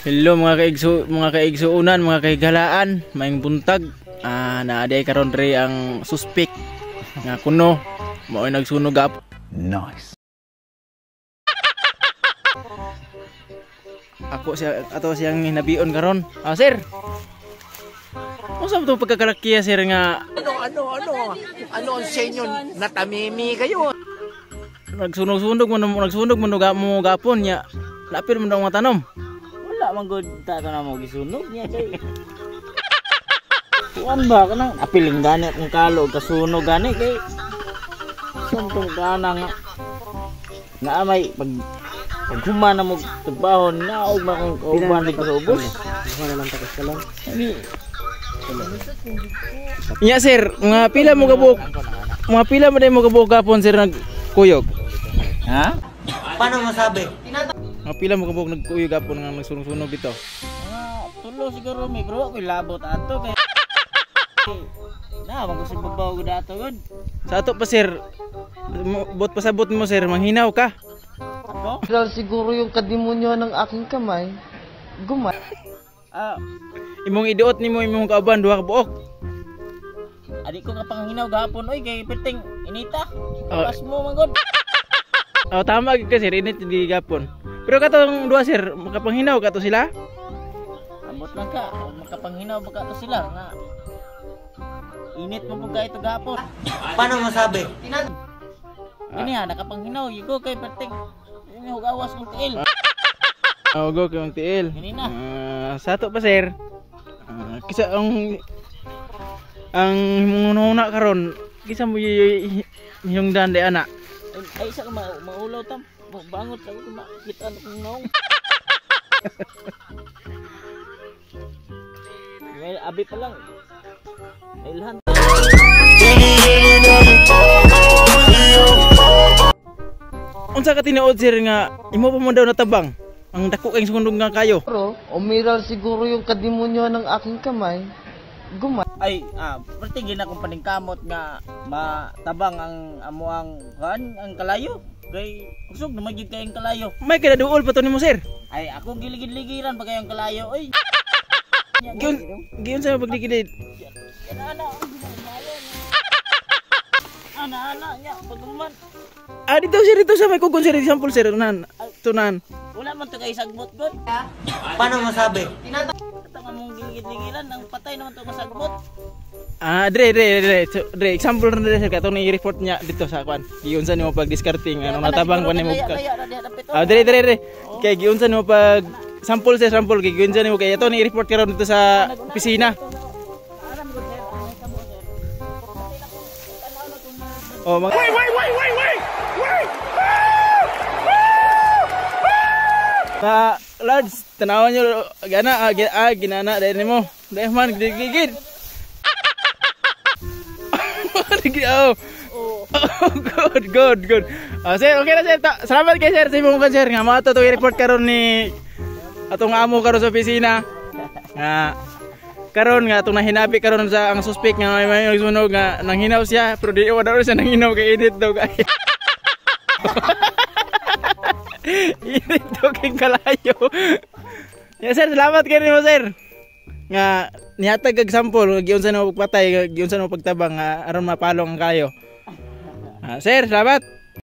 Hello mga kaigsuunan, mga kahigalaan, maayong buntag. Naa diay karon diri ang suspect nga kuno mao'y nagsunog gap. Nice. Ako siya ato siyang hinabion karon. Sir. Unsa ba tong pagkakalakiya, sir, nga Ano ang sa inyo? Natamimi kayo. Nagsunog-sunog mo nagsunog mo mo gapon nya. Lapit mo daw mga tanom. Wala man gud ta na mo gisunog niya kay kuan ba kanang apiling gani akong kalo kasunog gani kay suntong kana nga nga may pag paghuman na mo trabaho na og makong kauban dito sa ubos. Ani Nya sir, mga pila mo kabuok? Mga pila mo day mo kabuok gapon, sir, nagkuyog? Ha? Paano masabi? Mga pila mo kabuok nagkuyog gapon nga nagsunog-sunog dito? Mga tulo siguro may, pero wa ko'y labot ato kay na man ko sa babaw gud ato gud. Sa ato pa, sir, bot pasabot mo, sir, manghinaw ka. Ako? Dahil siguro yung kadimonyo ng aking kamay, gumay. Imong iduot nimo imong kauban duha ka buok. Adi ko nga panghinaw gahapon oy kay perting inita. Oh. Pas mo man gud. Oh, tama gyud ka, sir, init di gapon. Pero katong duha, sir, makapanghinaw ka to sila? Ambot lang ka, makapanghinaw ba ka to sila nga init mo pud ito gahapon. Paano masabi? Kini ha nakapanghinaw yigo kay perting ini hugawas kong tiil. Oh, go kay mong tiil. Gani na. Sa ato pa, sir. Kisa ang ang muna karon, kisa mo yung dan di ana. Ay, isa ka maulaw tam. Bangot sa ko makita na kong naong. May abi pa lang. May ilhan. Unsa ka tinuod, sir, nga imo pa mo daw natabang ang dako kay sunog nga kayo? Pero, umiral siguro yung kadimonyo ng aking kamay, gumay. Ay, perti gina akong paningkamot nga matabang ang amuang kan ang kalayo. Kay kusog naman gyud kayong kalayo. May kinaduol pa to nimo, sir. Ay, ako giligid-ligiran pa kayong kalayo oy. Giun giun sa pagligid. Ana ana ana nya paghuman. Dito sir, dito sa may kugon, sir, example, sir, unan. Tunan. Wala man to kay sagbot god. Paano masabi? Katong among giligid-ligiran ang patay naman to masagbot. Dre dre dre so, dre example na dre, sir, katong ni-report niya dito sa kwan. Giunsa nimo pag discarding anong natabang kwan nimo ka. Dre dre dre. Kay giunsa nimo pag sample, sir, sample kay giunsa nimo kay ato ni report karon dito sa opisina. Oh, mga Wait, wait, wait, wait, wait. Wait. Ta lads, tanawan nyo gana ginana dahil nimo. Dahil man gigigid. Oh. Oh, good, good, good. Sir, okay na, sir. Salamat kay sir sa imong kan, sir, nga mo ato to report karon ni atong amo karon sa opisina. Nga karon nga atong nahinabi karon sa ang suspect nga may nagsunog nga nanghinaw siya pero di wala siya nanghinaw kay init daw kay. Init daw kay kalayo. Ya sir, salamat kay nimo, sir. Nga nihatag og sample giunsa nimo pagpatay, giunsa nimo pagtabang nga aron mapalong ang kayo. Sir, salamat.